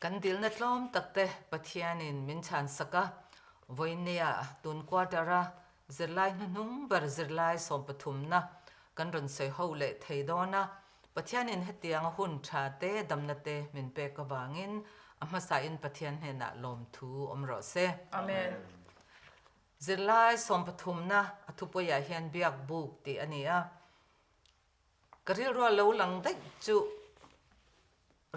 Kan dilna tlawm tak te Pathianin min chhansak a, vawinia tun quarter-a zirlai hnuhnung ber zirlai sawmpathumna kan rawn sawi ho leh thei dawn a, Pathianin hetianga hun tha te damna te min pek avangin a hmasain Pathian hnenah lawmthu awm rawh se. Amen. Zirlai sawmpathumna a thupuiah hian biak buk tih a ni a. Ka rilrua lo lang daih chu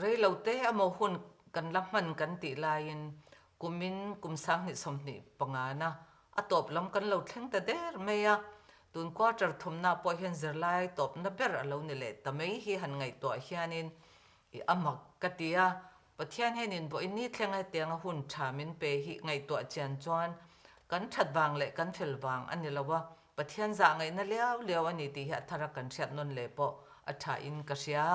rei lo te emaw hun kan la hman kan tih laiin kumin kum 2025 na a tawp lam kan lo thleng ta der mai a, tun quarter thumna pawh hian zirlai tawpna ber a lo ni leh ta mai hi han ngaihtuah hianin i a mak ka ti a, Pathian hianin vawiin ni thlenga hetianga hun tha min pe hi ngaihtuah chian chuan kan that vang leh kan fel vang a ni lo a, Pathian zah ngaihna liau liau a ni tih hi a thara kan hriat nawn leh pawh a tha in ka hria.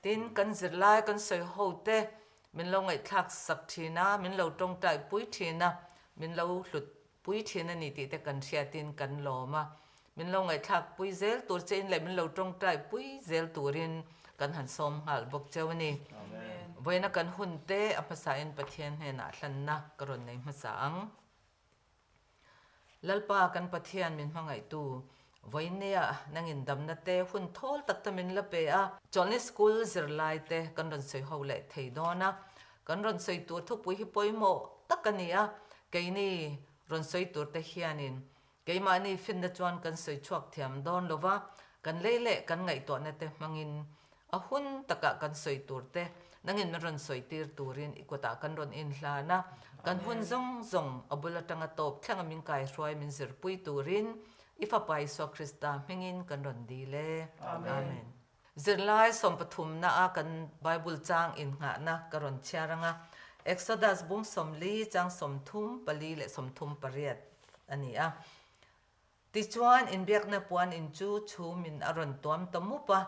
Tin, kan zirlai kan sawi ho te min lo ngaihthlak sak thin a, min lo tawngtai pui thin a, min lo hlut pui thin a ni tih te kan hriatin kan lawm a, min lo ngaihthlak pui zel tur che in leh min lo tawngtai pui zel turin kan han sawm nghal bawk cheu a ni. Vawiina kan hun te a hmasain Pathian hnenah hlanna ka rawn nei hmasa ang. Lalpa kan Pathian min hmangaihtu, vawinia nangin damna te hun thawl tak te min la pe a, Chawlhni School zirlai te kan rawn sawi ho leh thei dawn a, kan rawn sawi tur thupui hi pawimawh tak a ni a, keini rawn sawi tur te hianin keimahni finna chuan kan sawi chhuak thiam dawn lo va, kan lei leh kan ngaihtuahna te hmangin A hun takah kan sawi tur te, nangin min rawn sawi tir turin i kutah kan rawn inhlan a, kan hun zawng zawng a bul atanga tawp thlenga min kaihruai min zirpui turin i Fapa Isua Krista hmingin kan rawn dil e. Amen. Zirlai sawmpathumna a kan Bible chang innghahna ka rawn chhiar anga, Exodus bung 40 chang 34 leh 38 a ni a. Tichuan, inbiakna puan in chu chhumin a rawn tuam ta mup a,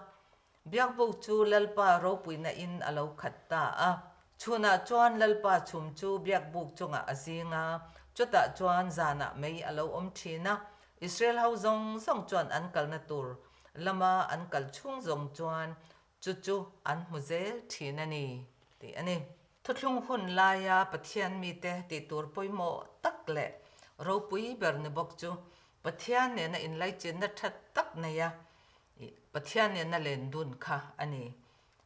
biakbuk chu Lalpa ropuina in a lo khat ta a. Chhunah chuan Lalpa chhum chu biakbuk chungah a zing a, chutah chuan zanah mei a lo awm thin a. Israel ho zawng zawng chuan an kalna tur lama an kal chhung zawng chuan chu chu an hmu zel thin a ni, tih a ni. Thuthlung hun laia Pathian mite tih tur pawimawh tak leh ropui ber ni bawk chu Pathian nena inlaichinna tha tak neia Pathian nena len dun kha a ni.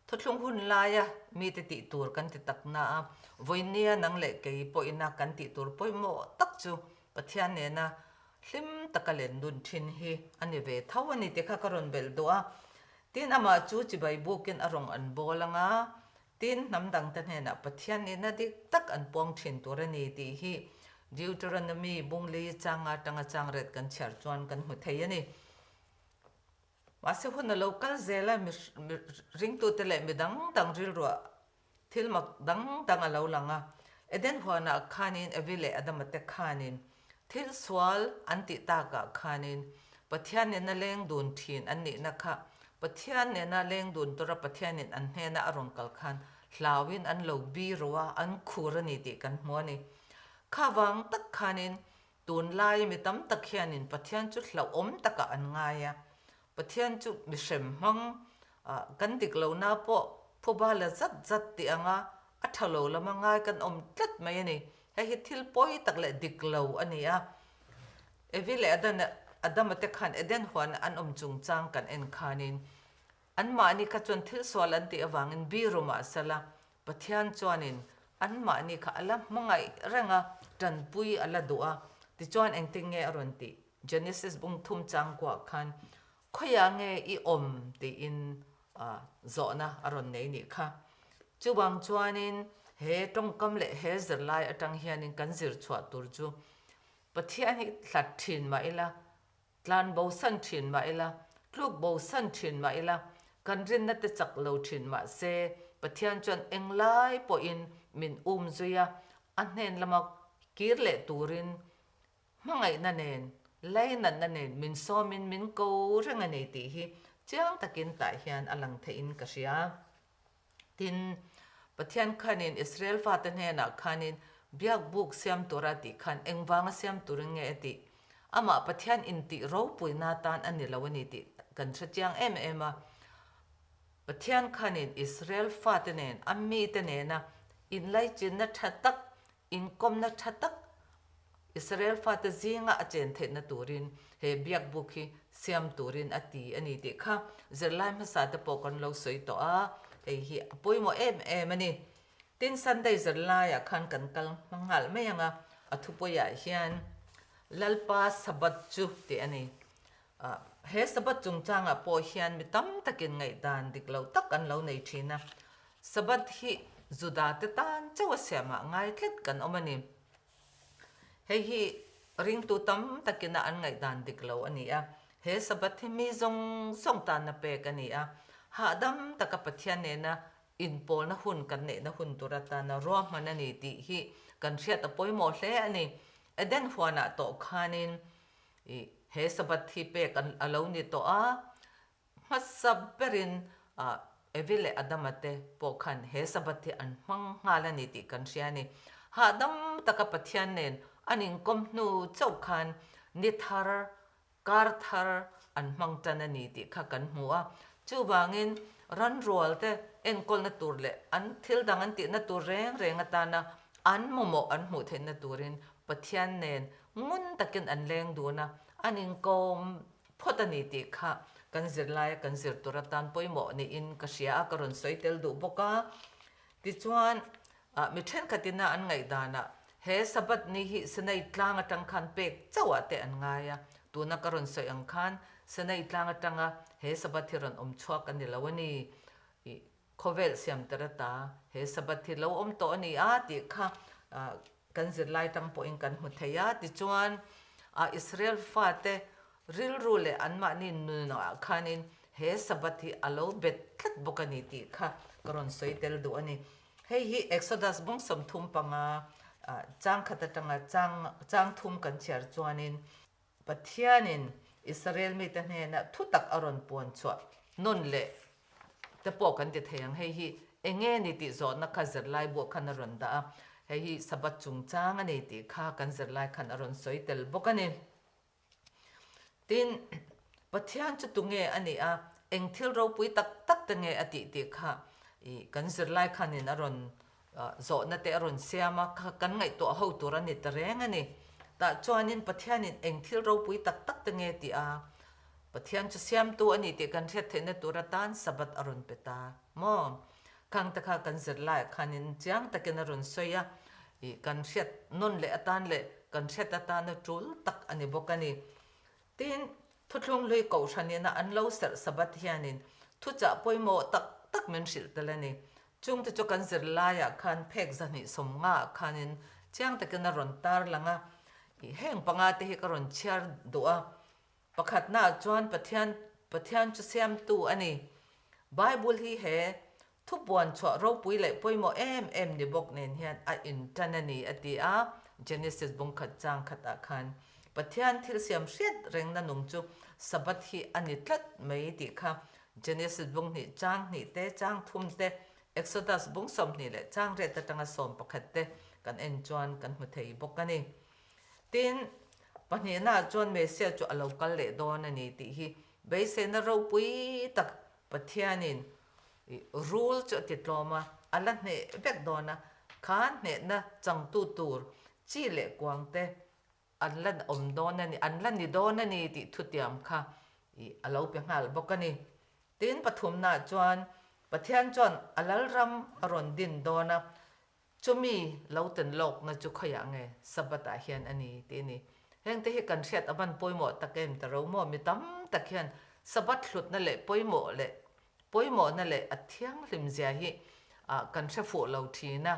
Thuthlung hun laia mite tih tur kan ti tak na a, vawinia nang leh kei pawhina kan tih tur pawimawh tak chu Pathian nena hlim taka len dun thin hi a ni ve tho a ni tih kha ka rawn belh duh a. Tin, amah chu chibai bukin a rawng an bawl ang a, tin, hnam dangte hnenah Pathian nihna dik tak an puang thin tur a ni tih hi Deuteronomy bungli changa tanga changret kan chhiar chuan kan hmu thei a ni. Mahse, hun a lo kal zel a, ringtute leh mi dang dang rilruah Thil mak dang dang a lo lang a, Eden huanah khanin Evi leh Adama te khanin thil sual an tih takah khanin Pathian nena leng dun thin an nihna kha Pathian nena leng dun tura Pathianin an hnena a rawn kal khan hlauin an lo bi ro a, an khur a ni tih kan hmu a ni. Kha vang tak khanin tunlai mi tam tak hianin Pathian chu hlauhawm takah an ngai a, Pathian chu mi hrem hmang kan dik lohna pawh phuba la zat zat tih anga a tha lo lama ngai kan awm tlat mai a ni. Hei hi thil pawi tak leh dik lo a ni a. Evi leh Adama te khan Eden huan an awm chungchang kan en khanin anmahni kha chuan thil sual an tih avangin biru mah sela Pathian chuanin anmahni kha a la hmangaih reng a, tanpui a la duh a. Tichuan engtin nge a rawn tih? Genesis bung thum changkuah khan khawiah nge i awm tiin zawhna a rawn nei nih kha. Chuvang chuanin he tawngkam leh he zirlai atang hianin kan zir chhuah tur chu Pathian hi hlat thin mah ila, tlan bosan thin mah ila, tluk bosan thin mah ila, kan rinna te chak lo thin mah se Pathian chuan englai pawhin min um zui a, a hnen lama kir leh turin Hmangaihna nen, lainatna nen min sawmin min ko reng a ni tih hi chiang takin tah hian a lang theihin ka hria. Tin, Pathian khanin Israel fate hnenah khanin biakbuk siam tura tih khan engvanga siam turin nge a tih? Amah Pathian intih ropuina atan a ni lo a ni tih kan hre chiang em em a. Pathian khanin Israel fate nen, a mite nena Inlaichinna tha tak, inkawmna tha tak Israel fate zinga a chen theihna turin he biakbuk hi siam turin a ti a ni tih kha zirlai hmasa te pawh kan lo sawi tawh a, hei hi a pawimawh em em a ni. Tin, Sunday zirlaiah khan kan kal hma nghal mai ang a, a thupuiah hian Lalpa Sabbath chu tih a ni. He Sabbath chungchangah pawh hian mi tam takin ngaihdan dik lo tak an lo nei thin a. Sabbath hi Juda te tan chauh a siamah ngai tlat kan awm a ni. Hei hi ringtu tam takina an ngaihdan dik lo a ni a. He Sabbath hi mi zawng zawng tana pek a ni a. Hahdam taka Pathian nena inpawlna hun kan neihna hun tur atana ruahman a ni tih hi kan hriat a pawimawh hle a ni. Eden huanah tawh khanin I he Sabbath hi pek an a lo ni tawh a, hmasa berin Evi leh Adama te pawh khan he Sabbath hi an hmang nghal a ni tih kan hria a ni. Hahdam taka Pathian nen an inkawm hnu chauh khan ni thar, kar thar an hmang tan a ni tih kha kan hmu a. Chuvangin ranrual te enkawlna tur leh an thil dang an tihna tur reng reng atana an mamawh an hmuh theihna turin Pathian nen ngun takin an leng dun a, an inkawm phawt a ni tih kha kan zirlaia kan zir tur atan pawimawh niin ka hria a, ka rawn sawi tel duh bawk a. Tichuan, mi thenkhatina an ngaihdanah he Sabbath ni hi Sinai tlang atang khan pek chauhah te an ngai a, tuna ka rawn sawi ang khan Sinai tlang atanga he Sabbath hi rawn awm chhuak a ni lo a ni. Khawvel siam tir ata he Sabbath hi lo awm tawh a ni a tih kha kan zirlai tang pawhin kan hmu thei a. Tichuan, Israel fate rilru leh anmahni nunah khanin he Sabbath hi a lo bet tlat bawk a ni tih kha ka rawn sawi tel duh a ni. Hei hi Exodus bung 35 chang khat atanga chang thum kan chhiar chuanin Pathianin Israel mite hnena thutak a rawn puan chhuah nawn leh te pawh kan ti thei ang. Hei hi eng nge ni tih zawhna kha zirlai buah khan a rawn dah a, hei hi Sabbath chungchang a ni tih kha kan zirlai khan a rawn sawi tel bawk a ni. Tin, Pathian chu tunge a nih a, eng thil ropui tak tak te nge a tih tih kha kan zirlai khanin a rawn Zawhna te a rawn siam a, kan ngaihtuah ho tur a ni ta reng a ni. Tah chuanin Pathianin eng thil ropui tak tak te nge tih a, Pathian chu siamtu a ni tih kan hriat theihna tur atan Sabbath a rawn pe ta maw? Khang te kha kan zirlaiah khanin chiang takin a rawn sawi a, ih kan hriat nawn leh atan leh kan hriat atana tul tak a ni bawk a ni. Tin, Thuthlung hlui Kohhranina an lo serh Sabbath hianin thuchah pawimawh tak tak min hrilh tel a ni. Chungte chu kan zirlaiah khan phek zahnih sawmngaah khanin chiang takin a rawn tar lang a, heng panga te hi ka rawn chhiar duh a. Pakhatnaah chuan Pathian Pathian chu siamtu a ni. Bible hi he Thupuan chhuah ropui leh pawimawh em em ni bawk nen hian a intan a ni, a ti a. Genesis bung khat chang khatah khan Pathian thil siam hriat rengna nung chu Sabbath hi a ni tlat mai tih kha Genesis bung hnih chang hnih te, chang thum te, Exodus bung 20 leh chang riat atanga 11 te kan en chuan kan hmu thei bawk a ni. Tin, pahnihnaah chuan Messiah chu a lo kal leh dawn a ni tih hi beiseina ropui tak Pathianin Rul chu a ti tlawm a, a la hneh vek dawn a, kha hnehna changtu tur chi leh kuang te an la awm dawn a ni, an la ni dawn a ni tih thutiam kha a lo pe nghal bawk a ni. Tin, pathumnaah chuan Pathian chuan a Lalram a rawn din dawn a, Chumi lo ten lawkna chu khawiah nge Sabbath-ah hian a ni tih a ni. Hengte hi kan hriat a van pawimawh tak em ta ro maw? Mi tam tak hian Sabbath hlutna leh pawimawh leh pawimawhna leh a thianghlim zia hi kan hre fuh lo thin a.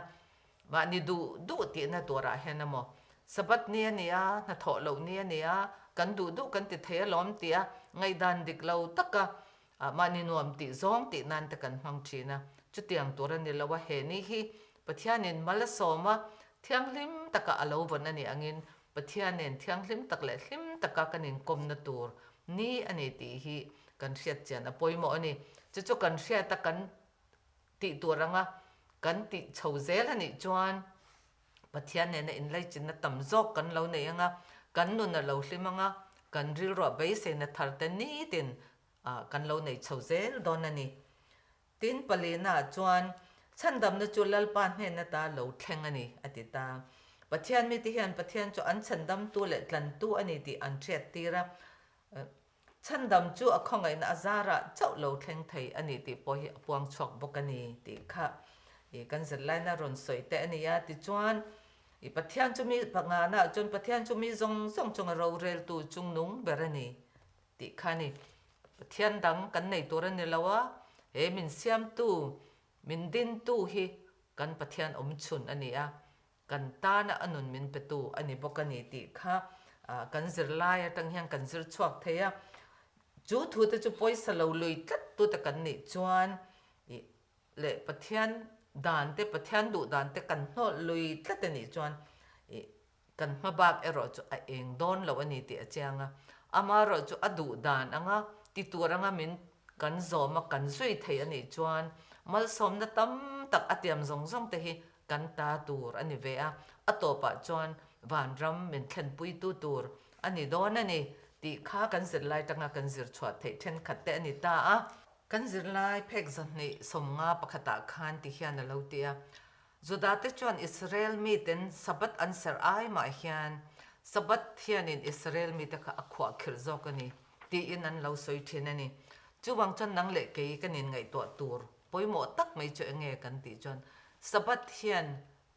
Mahni duh duh tihna turah hian emaw Sabbath ni a ni a, hnathawh loh ni a ni a, kan duh duh kan ti thei alawm tih a ngaihdan dik lo taka Mahni nuam tih zawng tih nan te kan hmang thin a, chutiang tur a ni lo a, he ni hi Pathianin mal a sawm a, thianghlim taka a lo vawn a nih angin Pathian nen thianghlim tak leh hlim taka kan inkawmna tur ni a ni tih hi kan hriat chian a pawimawh a ni. Chu chu kan hriat a kan tih tur anga kan tih chho zel a nih chuan Pathian nena inlaichinna tam zawk kan lo nei anga, kan nun a lo hlim anga, kan rilruah beiseina thar te nitin kan lo nei chho zel dawn a ni. Tin, palina chuan. Chhandamna chu Lalpa hnen ata lo thleng a ni, a ti ta. Pathian mite hian Pathian chu an chhandamtu leh tlantu a ni tih an hriattir a. Chhandam chu a khawngaihna a zarah chauh lo thleng thei a ni tih pawh hi a puang chhuak bawk a ni tih kha i kan zirlaina rawn sawi te a ni a. Tichuan, i Pathian chu mi pangana chuan Pathian chu mi zawng zawng chunga roreltu chungnung ber a ni tih kha a ni. Pathian dang kan nei tur a ni lo a, he min siamtu, min dintu hi kan Pathian awmchhun a ni a. Kan tana a nun min petu a ni bawk a ni tih kha kan zirlai atang hian kan zir chhuak thei a. Chu thu te chu pawisa lo lui tlat tu te kan nih chuan ih leh Pathian dan te Pathian duh dan te kan hnawlh lui tlat a nih chuan ih kan hma bak erawh chu a eng dawn lo a ni tih a chiang a. Amaherawh chu a duh dan anga ti tur anga min kan zawm a kan zui thei a nih chuan malsawmna tam tak a tiam zawng zawng te hi kan ta tur a ni ve a, a tawpah chuan vanram min thlenpuitu tur a ni dawn a ni tih kha kan zirlai tanga kan zir chhuah theih thenkhat te a ni ta a. Kan zirlai phek 250 pakhatah khan ti hian a lo ti a, Judate chuan Israel miten Sabbath an serh ai mah hian Sabbath hianin Israel mite kha a khuahkhirh zawk a ni tiin an lo sawi thin a ni. Chuvang chuan nang leh kei kan inngaihtuah tur Pawimawh tak mai chu enge kan tih chuan Sabbath hian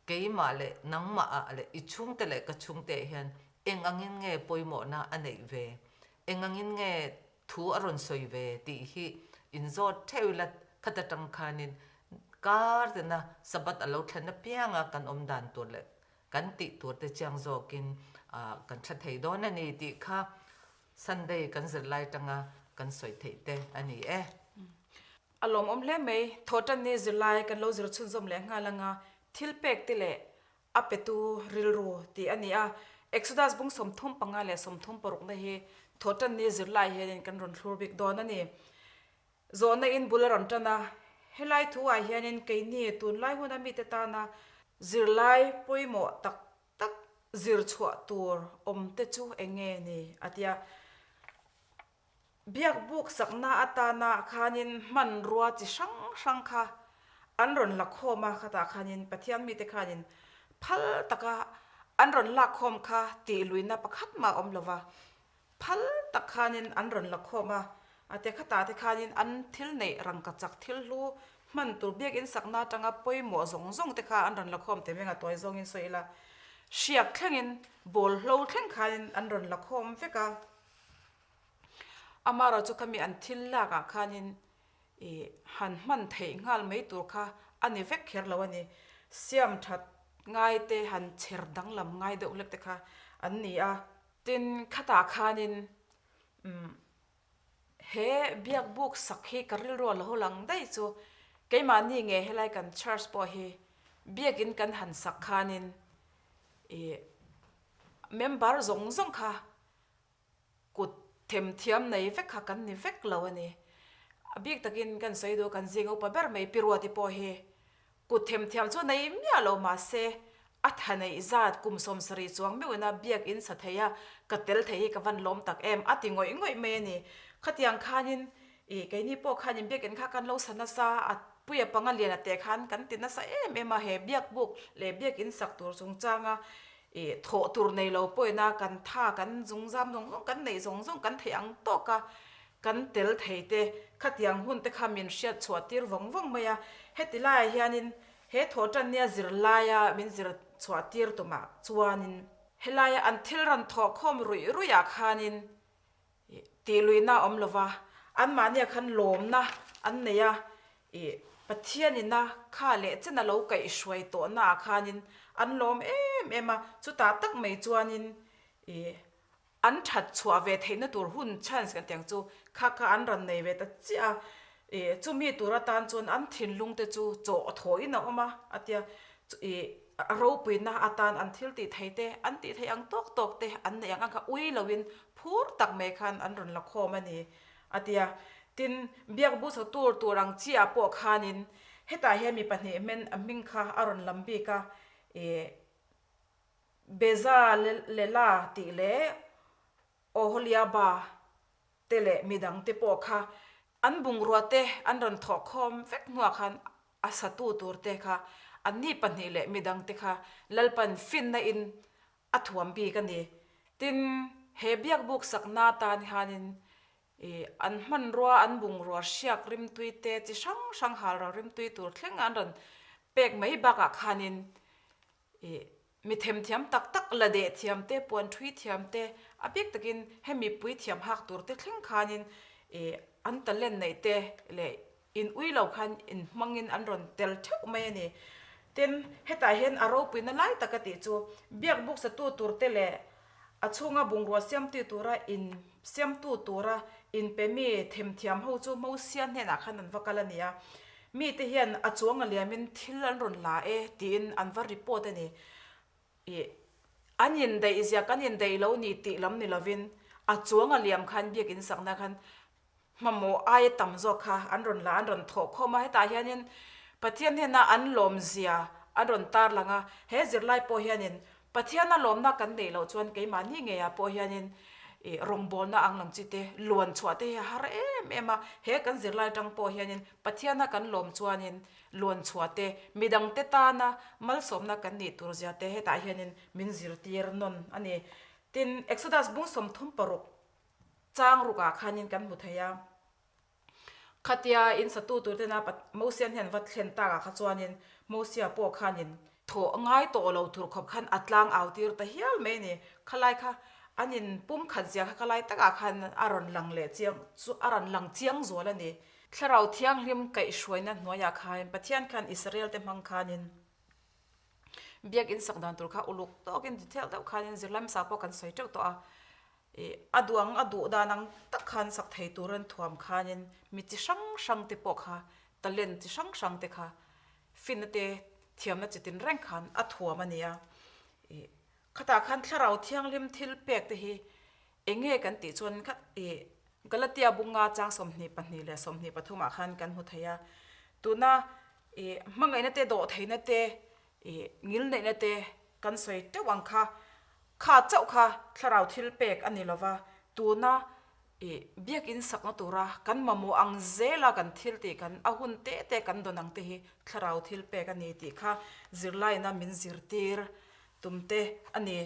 keimah leh nangmah ah leh i chhungte leh ka chhungte ah hian eng angin nge pawimawhna a neih ve, eng angin nge thu a rawn sawi ve tih hi inzawt theuh ila khat atang khanin kar tena Sabbath a lo thlen apianga kan awm dan tur leh kan tih tur te chiang zawkin kan tha thei dawn a ni tih kha Sunday kan zirlai tanga kan sawi theih te a ni e. A lawmawm hle mai. Thawhtanni zirlai kan lo zir chhunzawm leh nghal anga thil pek te leh a petu rilru tih a ni a. Exodus bung 35 leh 36 na hi thawhtanni zirlai hianin kan rawn thlur bik dawn a ni. Zawhna in bul a rawn tan a, helai thu ah hianin keini tunlai huna mite tana zirlai pawimawh tak tak zir chhuah tur awm te chu eng nge ni a tia. Biak buk sakna atana khanin hmanrua chi hrang hrang kha an rawn la khawm a, khatah khanin Pathian mite khanin phal taka an rawn lak khawm kha tih luihna pakhat mah a awm lo va, phal tak khanin an rawn la khawm a, a te khatah te khanin an thil neih rangkachak thil hlu hman tur biakin sakna atanga pawimawh zawng zawng te kha an rawn la khawm teh meng a, tawi zawngin sawi ila hriak thlengin bawlhlo thleng khanin an rawn la khawm vek a. Amaherawhchu chu khami an thil lak ah khanin ih han hman theih nghal mai tur kha a ni vek kher lo a ni. Siam that ngai te han chher danglam ngai deuh hlek te kha an ni a. Tin, khatah khanin umm he biak buk sak hi ka rilru a lo lang daih chu keimahni nge helai kan church pawh hi biakin kan han sak khanin ih member zawng zawng kha Kut themthiam nei vek kha kan ni vek lo a ni. A bik takin kan sawi duh kan zing upa ber mai Pi Ruati pawh hi kut themthiam chu nei miah lo mahse a tha neih zat kum 70 chuang meuhina biakin sa thei a ka tel thei hi ka van lawm tak em a ti ngawih ngawih mai a ni. Khatiang khanin ih keini pawh khanin biakin kha kan lo sa nasa a puia panga lian a teh khan kan ti nasa em em a he biakbuk leh biakin sak tur chungchanga I thawh tur nei lo pawhin kan tha kan zungzam zawng zawng kan neih zawng zawng kan theih ang tawk a, kan tel thei te khatiang hun te kha min hriat chhuah tir vawng vawng mai a. Heti laiah hianin he thawh tan nia zirlaia min zir chhuah tir tumah chuanin helaia an thil rawn thawh khawm ruih ruihah khanin Tih luihna a awm lova, anmahnia khan lawmna an nei a, ih Pathianina kha leh chen a lo kaihhruai tawhna ah khanin an lawm em em a, chutah tak mai chuanin ih an that chhuah ve theihna tur hun chance kan tih ang chu kha kha an rawn nei ve ta chiah a, ih chumi tur atan chuan an thinlung te chu chawh thawhin a awm a, a tia ih A ropuina atan an thil tih thei te, an tih theih ang tawk tawk te an neih ang ang kha ui loin phur tak mai khan an rawn la khawm a ni, a ti a. Tin, biak bu chho tur tur ang chiah pawh khanin hetah hian mi pahnih hmen a hming kha a rawn lam bik a, ih Bezalela tih leh Oholiaba te leh midang te pawh kha an bungrua te an rawn thawh khawm vek hnuah khan. A satu turte kha anni pahnih leh midangte kha Lalpan finna in a thuam bik a ni. Tin, he biakbuk sakna atan hianin ih an hmanrua, an bungrua hriak rimtui te chi hrang hrang halral rimtui tur thleng an rawn pek mai bakah khanin ih Mi themthiam tak tak, la deh thiam te, puan thui thiam te, a bik takin hemi pui thiam hak tur te thleng khanin ih an talent neih te leh in ui lo khan in hmangin an rawn tel theuh mai a ni. Tin, hetah hian a ropuina lai tak a tih chu biakbuk satu tur te leh a chhunga bungrua siamtu tura in siamtu tura inpe mi themthiam ho chu Mosia hnenah khan an va kal a ni a. Mite hian a chuang a liamin thil an rawn la e tiin an va report a ni. Ih, an indaih zia kan indaih lo ni tih lam ni lovin a chuang a liam khan biakin sakna khan Hmamawh aia tam zawk kha an rawn la, an rawn thawh khawm a, hetah hianin Pathian hnena an lawmzia an rawn tarlang a, he zirlai pawh hianin Pathiana lawmna kan neih loh chuan keimahni ngeiah pawh hianin ih rawngbawlna ang lam chi te, luan chhuah te hi a har em em a, he kan zirlai atang pawh hianin Pathiana kan lawm chuanin luan chhuah te, midangte tana malsawmna kan nih tur zia te hetah hianin min zirtir nawn a ni. Tin, Exodus bung 36 Chang rukah khanin kan hmu thei a. Khatia in satu tur tena Mosia hian va thlen takah kha chuanin Mosia pawh khanin thawh ngai tawh lo tur khawp khan a tlang au tir ta hial mai a ni. Khalai kha an in pumkhat zia kha khalai takah khan a rawn lang leh chiang chu a rawn lang chiang zual a ni. Thlarau Thianghlim kaihhruaina hnuaiah khan Pathian khan Israel te hmang khanin Biakinn sak dan tur kha uluk tawkin detail deuh khanin zirlai hmasa pawh kan sawi teuh tawh a. Ih, a duh ang, a duh dan ang tak khan sak thei tur an thuam khanin mi chi hrang hrang te pawh kha, talent chi hrang hrang te kha, finna te, thiamna chi tin reng khan a thuam a ni a. Ih, khatah khan thlarau thianghlim thil pek te hi eng nge kan tih chuan kha ih Galatia bunga chang 22 leh 23 ah khan kan hmu thei a. Tuna ih hmangaihna te, dawhtheihna te, ih ngilneihna te kan sawi teuh ang kha. Kha chauh kha thlarau thil pek a ni lova, tuna ih biakin sakna tura kan mamawh ang zela kan thil tih kan a hun te te kan dawn ang te hi thlarau thil pek a ni tih kha zirlaina min zirtir tum te a ni.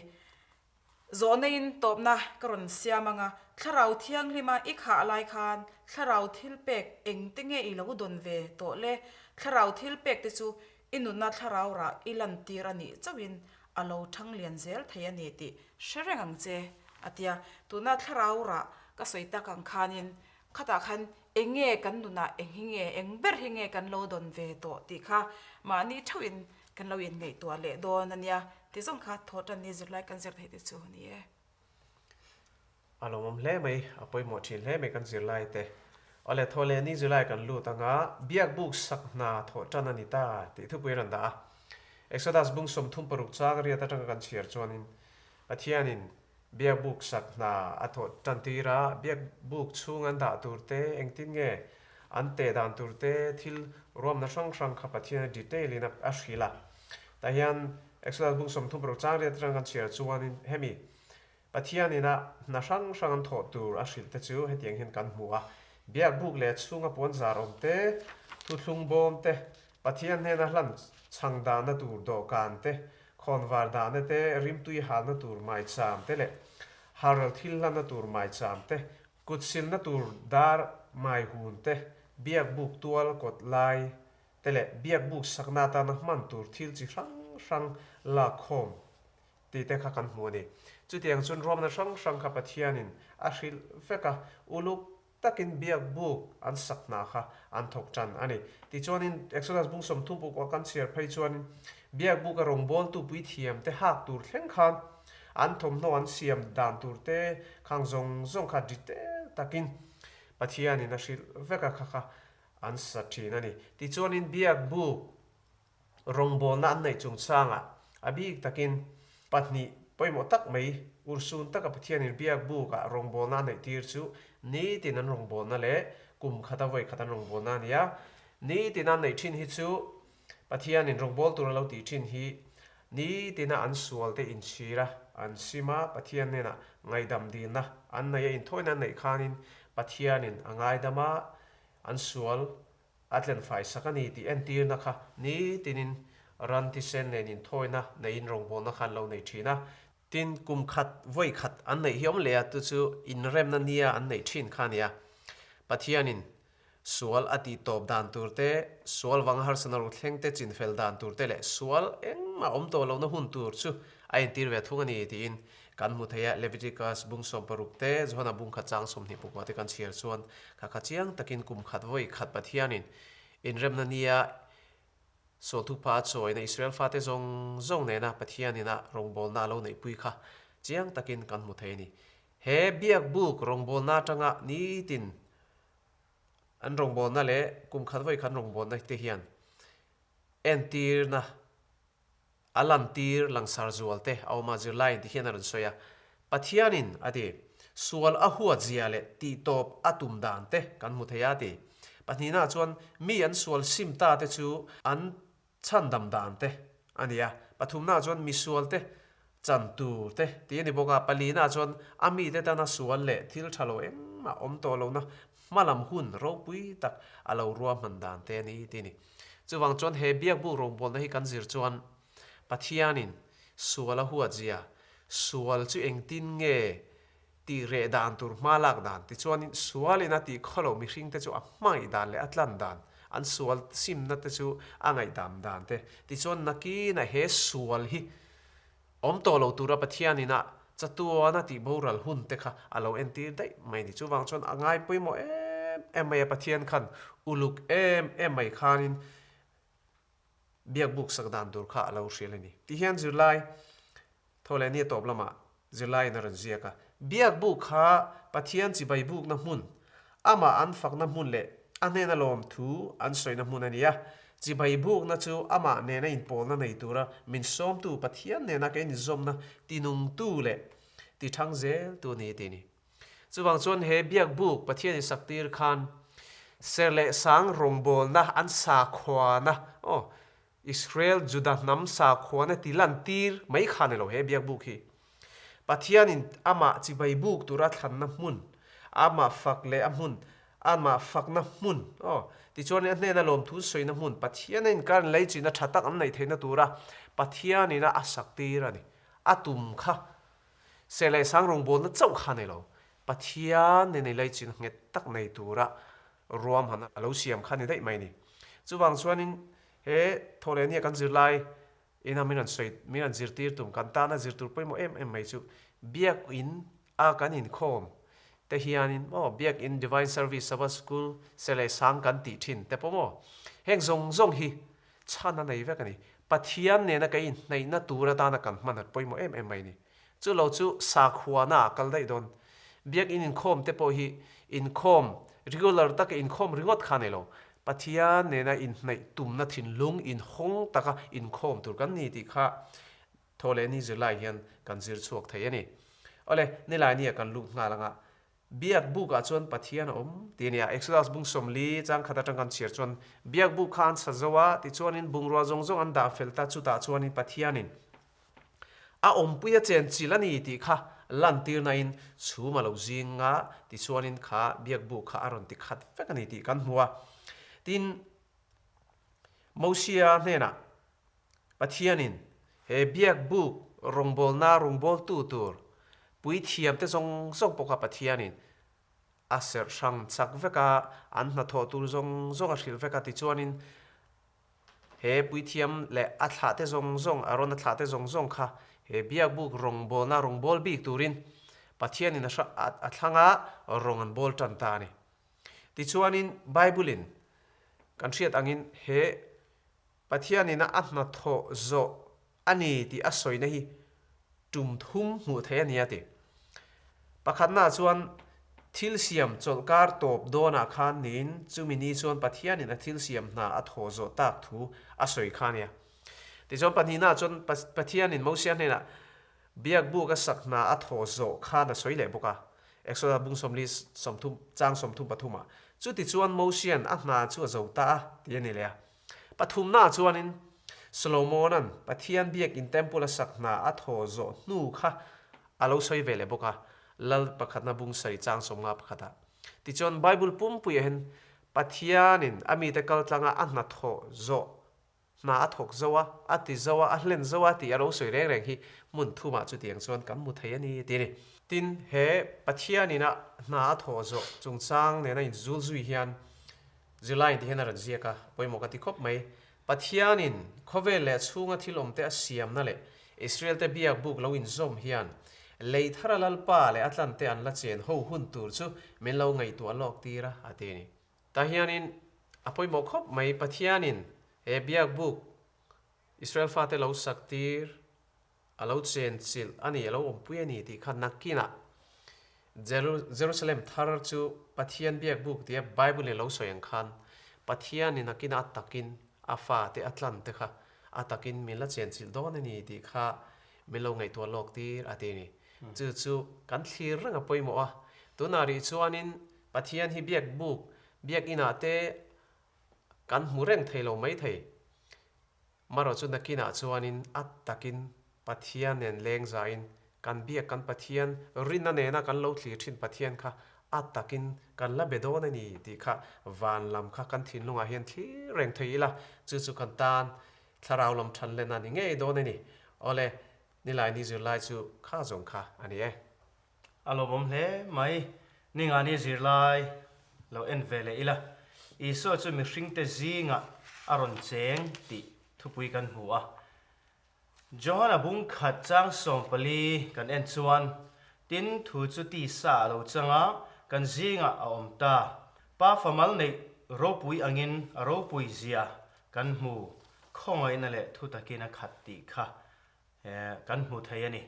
Zawhnaiin tawpna ka rawn siam ang a, thlarau thianghlima i khah lai khan thlarau thil pek eng te nge i lo dawn ve tawh le? Thlarau thil pek te chu I nunna thlarau rah i lantir a nih chauhin a lo thang lian zel thei a ni tih hre reng ang che, a ti a. Tuna thlarau rah ka sawi tak ang khanin khatah khan eng nge kan nunah eng hi nge, eng ber hi nge kan lo dawn ve tawh tih kha mahni theuhin kan lo inngaihtuah leh dawn a nia ti zawng kha thaw tan ni zirlai kan zir theih te chu a ni e. A lawmawm hle mai, a pawimawh thin hle mai kan zirlai te. Awle thaw leh ni zirlai kan lut anga biakbuk sak hna thawh tan a ni ta tih thupui a rawn dah a. Exodus bung 36 chang riat atanga kan chhiar chuanin Pathianin biakbuk sak hna a thawh tan tir a, biakbuk chhung an dah tur te, engtin nge an teh dan tur te, thil ruamna hrang hrang kha Pathian a detail in a hrilh a. Tah hian Exodus bung 36 chang riat atanga kan chhiar chuanin hemi Pathian ina hna hrang hrang an thawh tur a hrilh te chu hetiang hian kan hmu a, Biakbuk leh chhunga puanzar awm te, thuthlung bawm te, Pathian hnena hlan chhang dahna tur dawhkan te, khawnvar dahna te, rimtui halna tur maicham te leh halral thil hlanna tur maicham te, kutsilna tur dar maihun te, biakbuk tual kawt lai te leh biakbuk sakna atana hman tur thil chi hrang hrang lakkhawm Tih te kha kan hmu a ni. Chutiang chuan ruamna hrang hrang kha Pathianin a hrilh vek a, uluk takin biak buk an sak hna kha an thawk tan a ni. Tichuanin Exodus bung 30 puk a kan chhiar phei chuanin biak buka rawngbawltu puithiam te hak tur thleng khan an thawmhnaw an siam dan tur te khang zawng zawng kha detail takin Pathianin a hrilh vek a kha kha an sa thin a ni. Tichuanin biak buk Rawngbawlna an neih chungchangah a bik takin pahnih pawimawh tak mai urhsun taka Pathianin biak bukah rawngbawlna a neih tir chu nitin an rawngbawlna leh kum khata vawi khat an rawngbawlna a ni a. Nitin an neih thin hi chu Pathianin rawngbâwl tur a lo tih thin hi nitina an sualte inchhir a, an sim a, Pathian hnenah ngaihdam dilna an nei a, inthawina an neih khanin Pathianin a ngaidam a, an sual. A tlenfai sak a ni tih entirna kha nitinin ran thisen nen inthawina neiin rawngbawlna kha an lo nei thin a. Tin, kum khat vawi khat an neih hi awm leh a, chu chu inremna nia an neih thin kha a ni a. Pathianin sual a tih tawp dan tur te, sual vanga harsatna ro thleng te chinfel dan tur te leh sual engmah awm tawh lohna hun tur chu a entir ve thung a ni tiin kan hmu thei a. Leviticus bung 16 te, Johana bung khat chang 29 te kan chhiar chuan kha kha chiang takin kum khat vawi khat Pathianin inremna nia Sawlthupa a chawina Israel fate zawng zawng nena Pathianin a rawngbawlna a lo neihpui kha chiang takin kan hmu thei a ni. He biakbuk rawngbawlna atanga nitin an rawngbawlna leh kum khat vawi khat rawngbawlna te hian entirna a lantir langsar zual te a awm a, zirlaiin ti hian a rawn sawi a. Pathianin a ti, sual a huat zia leh tihtawp a tum dan te kan hmu thei a ti. Pahnihnaah chuan mi an sual sim ta te chu an chhandam dan te a ni a. Pathumnaah chuan misual te chan tur te tih a ni bawk a. Palinaah chuan a mite tana sual leh thil tha lo engmah awm tawh lohna hmalam hun ropui tak a lo ruahman dan te a ni tih a ni. Chuvang chuan he biakbuk rawngbawlna hi kan zir chuan Pathianin sual a huat zia, sual chu engtin nge tih reh dan tur hma lak dan tichuanin sualin a tih khaw lo mihringte chu a hmangaih dan leh a tlan dan, an sual simna te chu a ngaihdam dan te tichuan nakinah he sual hi awm tawh lo tura Pathianin a chatuana tih boral hun te kha a lo entir daih mai a ni. Chuvang chuan a ngai pawimawh em em mai a, Pathian khan uluk em em mai khanin Biakbuk sak dan tur kha a lo hrilh a ni. Ti hian zirlai thaw leh nia tawp lamah zirlaiin a rawn ziak a. Biakbuk kha Pathian chibai bukna hmun, amah an fakna hmun leh a hnena lawmthu an sawina hmun a ni a. Chibai bukna chu amah nena inpawlna nei tura min sawmtu Pathian nena ka inzawmna tinungtu leh tithang zeltu a ni tih a ni. Chuvang chuan he biakbuk Pathian in sak tir khan ser leh sang rawngbawlna an sakhuana, aw, Israel Juda hnam sakhuana ti lan tir mai kha ni lo he biakbuk hi. Pathian in amah chibai buk tura thlanna hmun, amah fak leh a hmun, amah fakna hmun, aw, tichuan a hnena lawmthu sawina hmun, Pathian a inkar in leichina tha tak an neih theihna tura Pathian ina a sak tir a ni. A tum kha Seh leh sang rawngbawlna chauh kha nei lo, Pathian nen inlaichin nghet tak nei tura ruahman a lo siam kha ni daih mai a ni. Chuvang chuanin he thawhlehnia kan zirlai ina min rawn sawi, min rawn zirtir tum, kan tana zir tur pawimawh em em mai chu Biakin a kan inkhawm te hianin maw Biakin Divine Service Sabbath School seh leh sang kan tih thin te pawh maw heng zawng zawng hi Chhan a nei vek a ni. Pathian nena ka inhnaihna tur atana kan hman a pawimawh em em mai a ni. Chu lo chu sakhuana a kal daih dawn. Biakin inkhawm te pawh hi inkhawm regular taka inkhawm ringawt kha a nei lo. Pathian nena inhnaih tumna thinlung inhawng taka inkhawm tur kan ni tih kha thaw leh ni zirlai hian kan zir chhuak thei a ni. Awle, nilai nia kan lut nghal anga Biak buk ah chuan Pathian a awm ti a nia. Exodus bung 40 chang khat atang kan chhiar chuan biak buk kha an sa zo a, tichuanin bungrua zawng zawng an dah fel ta, chutah chuanin Pathianin a awmpui a chen chilh a ni tih kha lantirna in chhum a lo zing a, tichuanin kha biak buk kha a rawn ti khat vek a ni tih kan hmu a. Tin, Mosia hnenah Pathianin he biakbuk rawngbawlna rawngbawltu tur puithiamte zawng zawng pawh kha Pathianin a serh hrang chak vek a, an hnathawh tur zawng zawng a hrilh vek a, tichuanin he puithiam leh a thlahte zawng zawng, Arona thlahte zawng zawng kha he biakbuk rawngbawlna rawngbâwl bik turin Pathianin a thlang a, rawng an bawl tan ta a ni. Tichuanin Bible-in kan hriat angin he Pathianin a hnathawh zawh a ni tih a sawina hi tum thum hmuh theih a ni a ti. Pakhatnaah chuan thil siam chawlhkar tawp dawnah khan niin chumi ni chuan Pathianin a thil siam hna a thawh zawh tak thu a sawi kha a nia. Tichuan pahnihnaah chuan Pathianin Mosia hnenah Biakbuk a sak hna a thawh zawh khan a sawi leh bawk a, Exodus bung 40 30 chang 33 ah, Chutichuan Mosia'n a hna chu a zo ta a, ti a ni leh a. Pathumnaah chuanin Solomona'n Pathian biakin temple a sak hna a thawh zawh hnu kha a lo sawi ve leh bawk a, Lal pakhatna bung sarih chang 51 ah. Tichuan Bible pumpuiah hian Pathianin a mite kaltlanga a hnathawh zawh hna a thawk zo a, a ti zo a, a hlen zo a tih a lo sawi reng reng hi hmun thumah chutiang chuan kan hmu thei a ni tih a ni. Tin, he Pathianin a hna a thawh zawh chungchang nena inzul zui hian July tih hian a rawn ziak a, pawimawh ka ti khawp mai. Pathianin khawvel leh chhunga thil awmte a siamna leh Israel-te biak buk lo inzawm hian lei thara Lalpa leh a tlante an la chen ho hun tur chu min lo ngaihtuah lawk tir a, a ti a ni. Tah hianin a pawimawh khawp mai, Pathianin he biak buk Israel fate lo sak tir, a lo chen chilh a ni, a lo awmpui a ni tih kha nakinah Jerusalem thar chu Pathian biak buk tia Bible-in a lo sawi ang khan Pathianin nakinah a takin a fate a tlan te kha a takin min la chen chilh dawn a ni tih kha min lo ngaihtuah lawk tir a ti a ni. Chu chu kan thlir reng a pawimawh a, tunah rih chuanin Pathian hi biak buk, biak inah te kan hmu reng thei lo mai thei. Marawh chu nakinah chuanin a takin Pathian nen leng zain kan biak kan Pathian rinna nena kan lo thlir thin Pathian kha a takin kan la be dawn a ni tih kha van lam kha kan thinlungah hian thlir reng thei ila, chu chu kan tan thlarau lam than len a ni ngei dawn a ni. Awle, Nilaini zirlai chu kha zawng kha a ni e. A lawmawm hle mai. Ningani zirlai lo en ve leh ila, Isua chu mihringte zingah a rawn cheng tih thupui kan hmu a. Johana bung khat chang 14 kan en chuan, Tin, thu chu tisa a lo chang a, kan zingah a awm ta. Pa famal neih ropui angin a ropui zia kan hmu, khawngaihna leh thutakin a khat tih kha kan hmu thei a ni.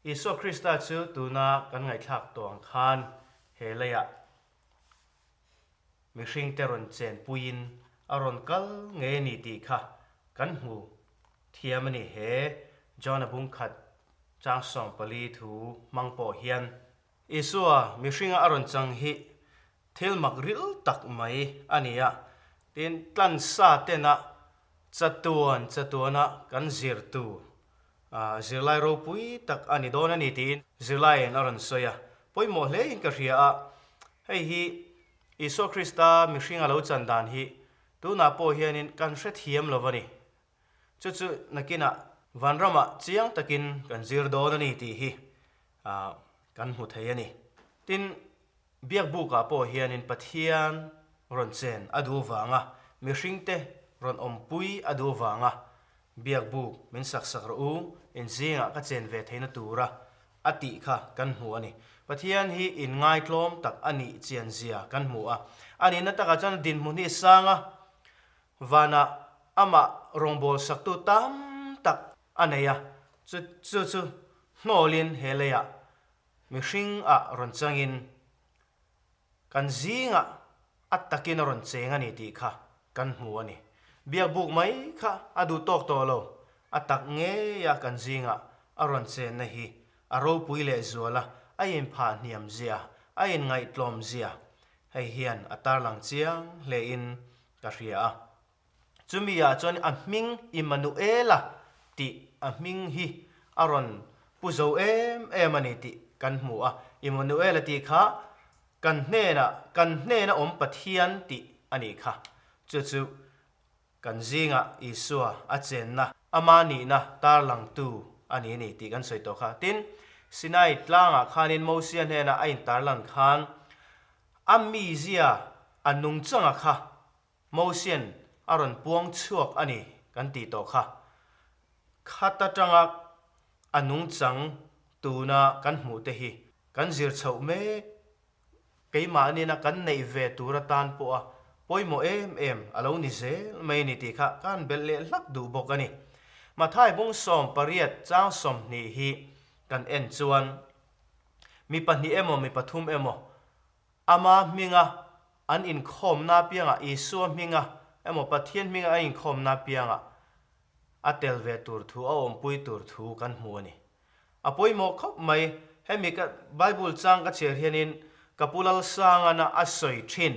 Isua Krista chu tuna kan ngaihthlak tawh ang khan he leiah mihringte rawn chenpuiin a rawn kal ngei a ni tih kha kan hmu thiam a ni. He John-a bungkhat chang 14 thu hmang pawh hian Isua mihringa a rawn chang hi thil mak ril tak mai a ni a, tin tlansa tena chatuan chatuana kan zir tur Zirlai ropui tak a ni dawn a ni tiin zirlaiin a rawn sawi a, pawimawh hlein ka hria a, hei hi Isua Krista mihring a lo chan dan hi tunah pawh hianin kan hrethiam lo a ni. Chu chu nakinah vanramah chiang takin kan zir dawn a ni tih hi kan hmu thei a ni. Tin, Biakbukah pawh hianin Pathian rawn chen a duh vanga, mihringte rawn awmpui a duh vanga Biakbuk min sak sak rawh u, in zingah ka chen ve theihna tura a tih kha kan hmu a ni. Pathian hi inngaitlawm tak a nih chian zia kan hmu a. A nihna takah chuan dinhmun hi sang a, vanah amah rawngbâwl saktu tam tak a nei a, chu chu hnawlin he leiah Mihring ah rawn changin kan zingah a takin a rawn cheng a ni tih kha kan hmu a ni. Biakbuk mai kha a duh tawk tawh lo, a tak ngeia kan zingah a rawn chenna hi a ropui leh zual a, a inphah hniam zia, a inngaihtlawm zia hei hian a tarlang chiang hlein ka hria a. Chumi ah chuan a hming Immanuela tih a hming hi a rawn pu zo em em a ni tih kan hmu a. Immanuela tih kha kan hnenah, kan hnena awm Pathian tih a nih kha. Chu chu kan zingah Isua a chenna, ama nihna tarlangtu a ni a ni tih kan sawi tawh kha. Tin, Sinai tlangah khanin Mosia hnena a intarlan khan a mizia a nungchanga kha Mosian a rawn puang chhuak a ni kan tih tawh kha. Khat atanga a nungchang tuna kan hmuh te hi kan zir chhoh mek, keimahnin a kan neih ve tur atan pawha pawimawh em em a lo ni zel mai a ni tih kha ka han belh leh hlak duh bawk a ni. Mathai bung 18 chang 20 hi kan en chuan mi pahnih emaw mi pathum emaw Ama hminga an inkhawmna apiangah, Isua hminga emaw Pathian hminga an inkhawmna apiangah a tel ve tur thu, a awmpui tur thu kan hmu a ni. A pawimawh khawp mai, hemi ka Bible chang ka chhiar hianin ka Pu Lalsangana a sawi thin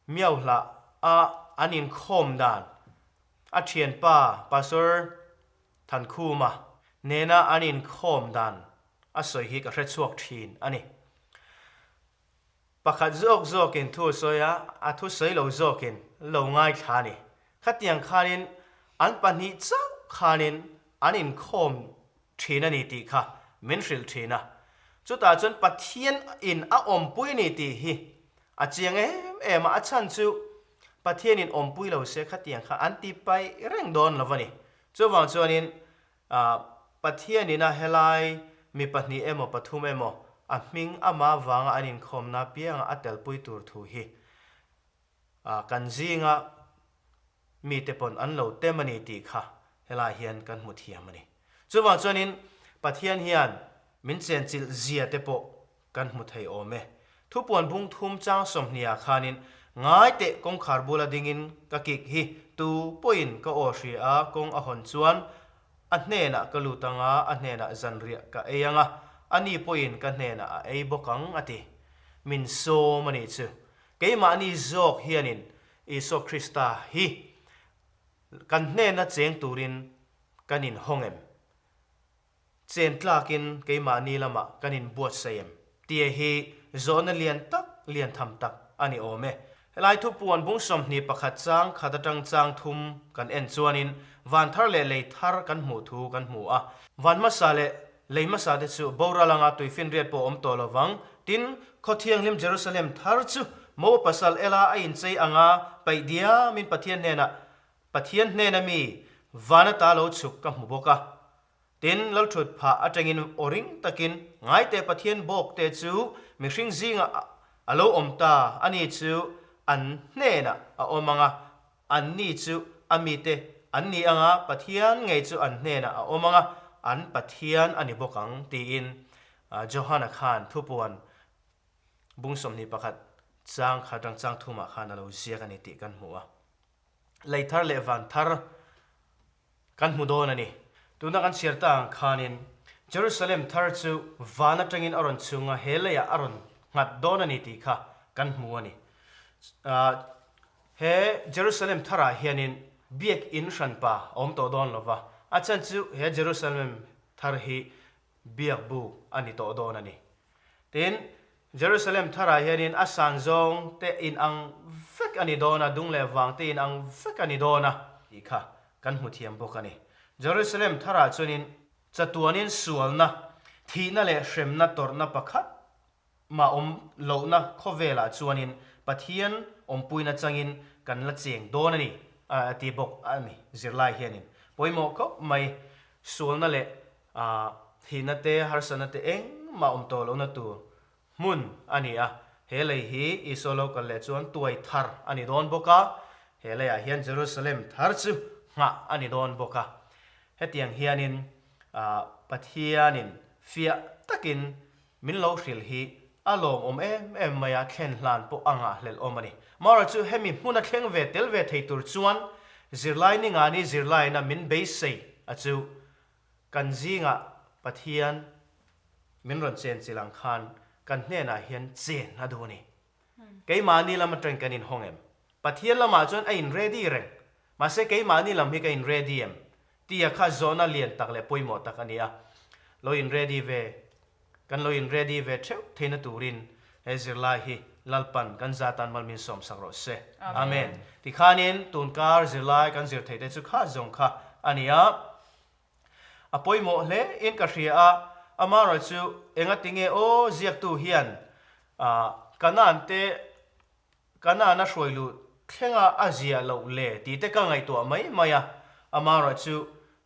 Miauhlah a an inkhawm dan, a thianpa Pastor Thankhuma nena an inkhawm dan a sawi hi ka hre chhuak thin a ni. Pakhat zawk zawkin thu a sawi a, a thu sawi lo zawkin lo ngaithla a ni. Khatiang khanin an pahnih chauh khanin an inkhawm thin a ni tih kha min hrilh thin a. Chutah chuan Pathian in a awmpui a ni tih hi a chiang em em a, a chhan chu Pathian in awmpui lo se khatiang kha an ti paih reng dawn lo a ni. Chuvang chuanin Pathian in a helai mi pahnih emaw pathum emaw a hming ama vanga an inkhawmna pianga a telpui tur thu hi kan zinga mite pawn an lo tem a ni tih kha helai hian kan hmu thiam a ni. Chuvang chuanin Pathian hian min chenchilh zia te pawh Kan hmu thei awm e. Thupuan bung thum chang sawmhniah khanin ngai teh kawngkhar bula dingin ka kik hi tu pawhin ka aw hria a, kawng a hawn chuan a hnenah ka lut anga a hnenah zanriah ka ei anga ani pawhin ka hnenah a ei bawk ang a ti. Min sawm a nih chu. Keimahni zawk hianin Isua Krista hi kan hnena cheng turin kan inhawng em? Chen tlakin keimahni lamah kan inbuatsaih em? Tia hi zawhna lian tak, lian tham tak a ni awm e. Helai thupuan bung 21 chang khat atang chang thum kan en chuanin van thar leh lei thar kan hmuh thu kan hmu a. Van hmasa leh lei hmasa te chu boral anga tuifinriat pawh awm tawh lovang. Tin, khaw thianghlim Jerusalem thar chu Mo pasal ela a inchei anga paih diamin Pathian hnenah Pathian hnena mi van ata lo chhuk ka hmu bawk a. Tin, Lalthut phah atangin aw ring takin, Ngaite Pathian bawk te chu mihring zingah a lo awm ta, ani chu an hnenah a awm ang a, anni chu a mite an ni ang a, Pathian ngei chu an hnenah a awm ang a, an Pathian a ni bawk ang, tiin Johana khan thupuan bung 21 chang khat rang chang thumah khan a lo ziak a ni tih kan hmu a. Lei thar leh van thar kan hmu dawn a ni. Tuna kan chhiar ta ang khanin Jerusalem thar chu van atangin a rawn chhung a, he leiah a rawn nghat dawn a ni tih kha kan hmu a ni. He Jerusalem tharah hianin biak in hranpa a awm tawh dawn lo va, a chhan chu he Jerusalem thar hi biak buk a ni tawh dawn a ni. Tin, Jerusalem tharah hianin a san zawng te in ang vek a ni dawn a, dung leh vang te in ang vek a ni dawn a tih kha kan hmu thiam bawk a ni. Jerusalem tharah chuanin chatuanin sualna, thihna leh hremna tawrhna pakhat mah awm lohna khawvelah chuanin Pathian awmpuina changin kan la cheng dawn a ni a ti bawk a ni. Zirlai hianin pawimawh khawp mai sualna leh A thihna te, harsatna te engmah awm tawh lohna tur hmun a ni a. He lei hi Isua lo kal leh chuan tuai thar a ni dawn bawk a, he leiah hian Jerusalem thar chu nghah a ni dawn bawk a. Hetiang hianin Pathianin fiah takin min lo hrilh hi a lawmawm em em mai a, thlen hlan pawh a ngahhlelh awm a ni. Mara chu hemi hmuna thleng ve tel ve thei tur chuan zirlai ningani zirlaina min beisei a chu Kan zingah Pathian min rawn chen chilh ang khan kan hnenah hian chen a duh a ni. Keimahni lam atangin kan inhawng em? Pathian lamah chuan a in ready reng. Mahse keimahni lam hi ka in ready em? Tia kha zawhna lian tak leh pawimawh tak a ni a. Lo in ready ve, kan lo in ready ve theuh theihna turin he zirlai hi Lalpan kan za tan mal min sawmsak rawh se. Amen. Tikhanin tunkar zirlai kan zir theih te chu kha zawng kha a ni a. A pawimawh hle in ka hria a, amaherawh chu engatinge aw ziaktu hian Kanaan te Kanaan a hruai luh thlenga a ziah loh le tih te ka ngaihtuah mai mai a, amaherawh chu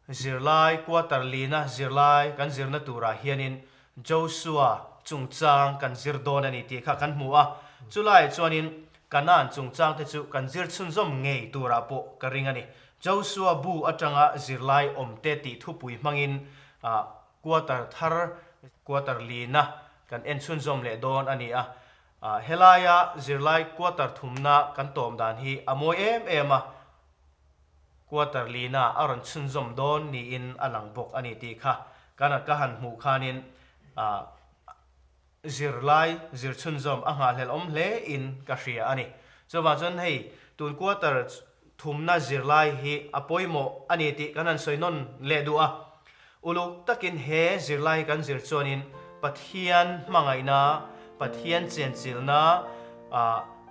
zirlai quarter lina zirlai kan zirna turah hianin Joshua chungchang kan zir dawn a ni tih kha kan hmu a, chulaiah chuanin Kanaan chungchang te chu kan zir chhunzawm ngei turah pawh ka ring a ni. Joshua bu atanga zirlai awmte tih thupui hmangin quarter thar, quarter lina kan en chhunzawm leh dawn a ni a. Helaia zirlai quarter thumna kan tawm dan hi a mawi em em a, quarter lina a rawn chhunzawm dawn niin a lang bawk a ni tih kha kan ka han hmuh khanin Zirlai zir chhunzawm a nghahhlelh awm hle in ka hria a ni. Chuvang chuan hei tun quarter thumna zirlai hi a pawimawh a ni tih kan han sawi nawn leh duh a. Uluk takin he zirlai hi kan zir chuanin Pathian hmangaihna, Pathian chenchilna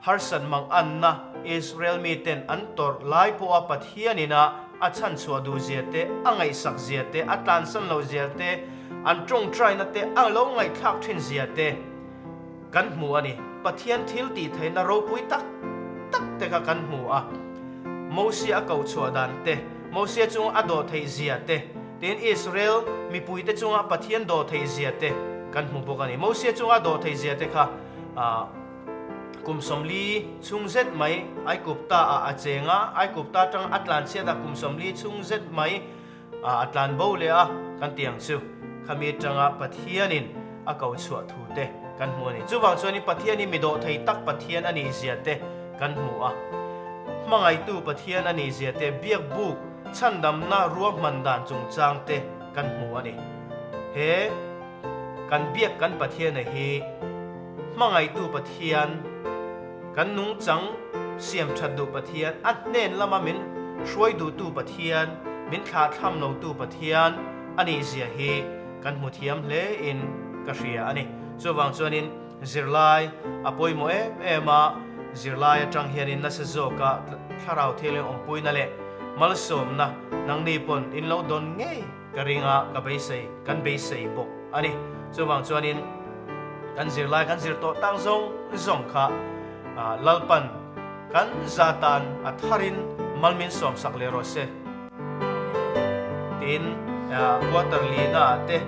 harsat mang anna Israel miten an tawrh lai pawha Pathianin a a chhanchhuah duh zia te, a ngaihsak zia te, a tlansan loh zia te, an tawngtaina te a lo ngaihthlak thin zia te kan hmu a ni. Pathian thil tih theihna ropui tak tak te kha kan hmu a. Mosia a koh chhuah dan te, Mosia chunga a dawh theih zia te, Tin, Israel mipuite chunga Pathian dawh theih zia te kan hmu bawk a ni. Mosia chunga dawh theih zia te kha kum 40 chhung zet mai Aigupta ah a cheng a, Aigupta atanga a tlan chhiat a kum 40 chhung zet mai a tlan bo leh a kan ti ang chu. Khami atanga Pathianin a ko chhuah thu te kan hmu a ni. Chuvang chuanin Pathian hi mi dawh thei tak Pathian a nih zia te kan hmu a. Hmangaihtu Pathian a nih zia te biak buk Chhandamna ruahman dan chungchang te kan hmu a ni. He kan biak kan Pathiana hi hmangaihtu Pathian, kan nungchang siam that duh Pathian, a hnen lama min hruai duhtu Pathian, min thlahthlam lotu Pathian a nih zia hi kan hmu thiam hle in ka hria a ni. Chuvang chuanin Zirlai a pawimawh em em a, zirlai atang hianin nasa zawka thlarau thianghlim awmpuina leh malsawmna nangni pawn in lo dawn ngei ka ring a, ka beisei, kan beisei bawk a ni. Chuvang chuanin kan zirlai kan zir tawh tak zawng zawng kha Lalpan kan za tan a tharin mal min sawmsak leh rawh se. Tin, quarter lina ah te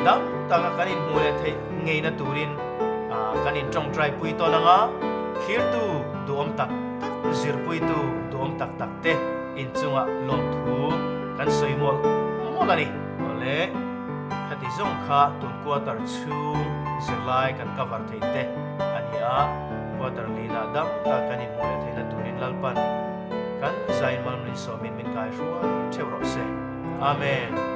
dam taka kan inhmuh leh theih ngeina turin kan intawngtai pui tawn ang a, thlirtu duhawm tak tak, zirpuitu duhawm tak tak te inchungah lawmthu kan sawi mawlh mawlh a ni. Awle, khati zawng kha tun quarter chhung zirlai kan cover thei te a ni a, quarter lina dam taka kan inhmuh leh theihna turin Lalpan kan zain malmlin sawmin min kai hruai theuh rawh se. Amen.